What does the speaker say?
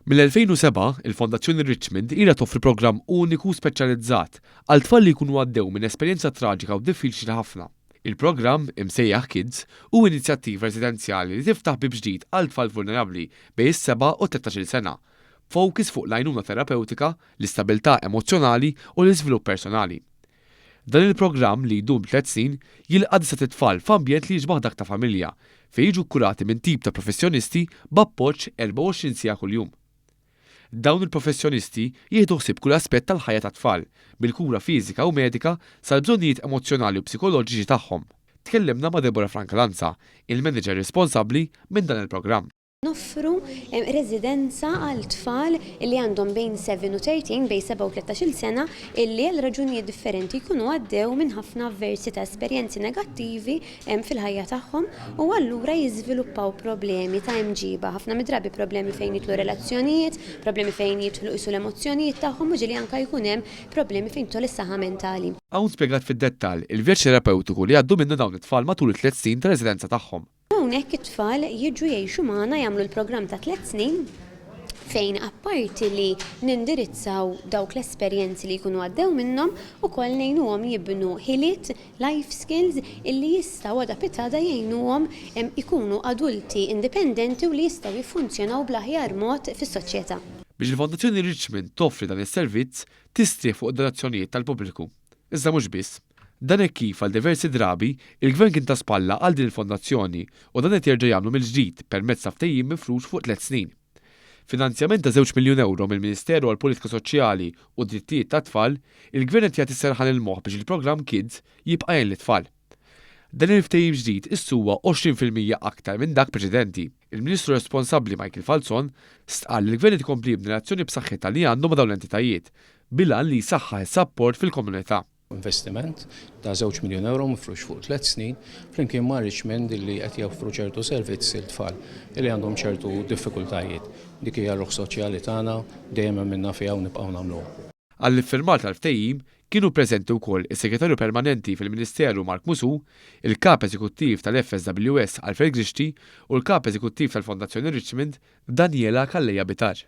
Mill-2007, il-Fondazzjoni Richmond ilha toffri programm uniku u speċjalizzat għal tfal li jkunu għaddew minn esperjenza traġika u diffiċli ħafna. Il-programm, imsejjaħ Kids, hu inizjattiva residenzjali li tiftaħ bieb ġdid għal tfal vulnerabbli bejn is-seba' u t-tlettax-il sena, b'focus fuq l-għajnuna terapewtika, l-istabilità emozzjonali u l-iżvilupp personali. Dan il-programm, li jdum tlett snin, jilqa' disat itfal f'ambjent li jixbah dak ta' familja, fejn jiġu kkurati minn tim ta' professjonisti b'appoġġ 24 siegħa kuljum. Dawn il-professjonisti jieħdu ħsieb kull aspett tal-ħajja tat-tfal, mill-kura fiżika u medika sal-bżonnijiet emozzjonali u psikoloġiċi tagħhom. Tkellimna ma' Deborah Francalanza, il-manager responsabbli minn dan il-programm. Noffru residenza għal tfal li għandhom bejn 7 u 13, bejn seba' u 13-il sena, illi għal raġunijiet differenti jkunu għaddew minn ħafna avversità, esperjenzi negattivi fil-ħajja tagħhom u allura jiżviluppaw problemi ta' imġiba, ħafna mid-drabi problemi fejn jidħlu relazzjonijiet, problemi fejn jidħlu qisu l-emozzjonijiet tagħhom u ġieli anke jkun hemm problemi fejn tidħol is-saħħa mentali. Hawn spjegat fid-dettall il-vjaġġ terapewtiku li jgħaddu minnu dawn it-tfal matul it-tliet snin ta' residenza tagħhom. Hawnhekk it-tfal jiġu jgħixu magħna jagħmlu l-programm ta' tlett snin fejn apparti li nindirizzaw dawk l-esperjenzi li jkunu għaddew minnhom, ukoll ngħinuhom jibnu ħiliet, life skills, illi jistgħu għada pitgħada jgħinuhom ikunu adulti indipendenti u li jistgħu jiffunzjonaw bl-aħjar mod fis-soċjetà. Biex il-Fondazzjoni Richmond toffri dan is-servizz, tistrieħ fuq id-donazzjonijiet tal-pubbliku. Iżda mhux biss. Dan hekk kif għal diversi drabi, il-Gvern kien ta spalla għal din il-fondazzjoni u dan qed jerġa' jagħmlu mill-ġdid permezz ta' ftehim mifrux fuq tlett snin. Finanzjament ta' żewġ miljun ewro mill-Ministeru għall-Politika Soċjali u d-Drittijiet tat-Tfal, il-Gvern qed jagħti serħan il-moħħ biex il-programm Kids jibqa' jgħin lit-tfal. Dan il-ftehim ġdid issuwa 20% aktar minn dak preċedenti. Il-Ministru responsabbli Michael Falzon stqarr li l-Gvern qed ikompli jibni relazzjoni b'saħħitha li għandu ma' dawn l-entitajiet bil-għan li jsaħħaħ is-sapport fil-komunità. Investiment ta' żewġ miljun ewro mifrux fuq tlett snin flimkien ma' Richmond illi qed joffru ċertu servizz lil tfal illi għandhom ċertu diffikultajiet. Dik hija r-ruħ soċjali tagħna, dejjem emminna fiha u nibqgħu nagħmluha. Għall-iffirmar tal-ftehim kienu preżenti wkoll is-Segretarju Permanenti fil-Ministeru Mark Musù, il-Kap Eżekuttiv tal-FSWS Alfred Grixti u l-Kap Eżekuttiv tal-Fondazzjoni Richmond Daniela Calleja Bitar.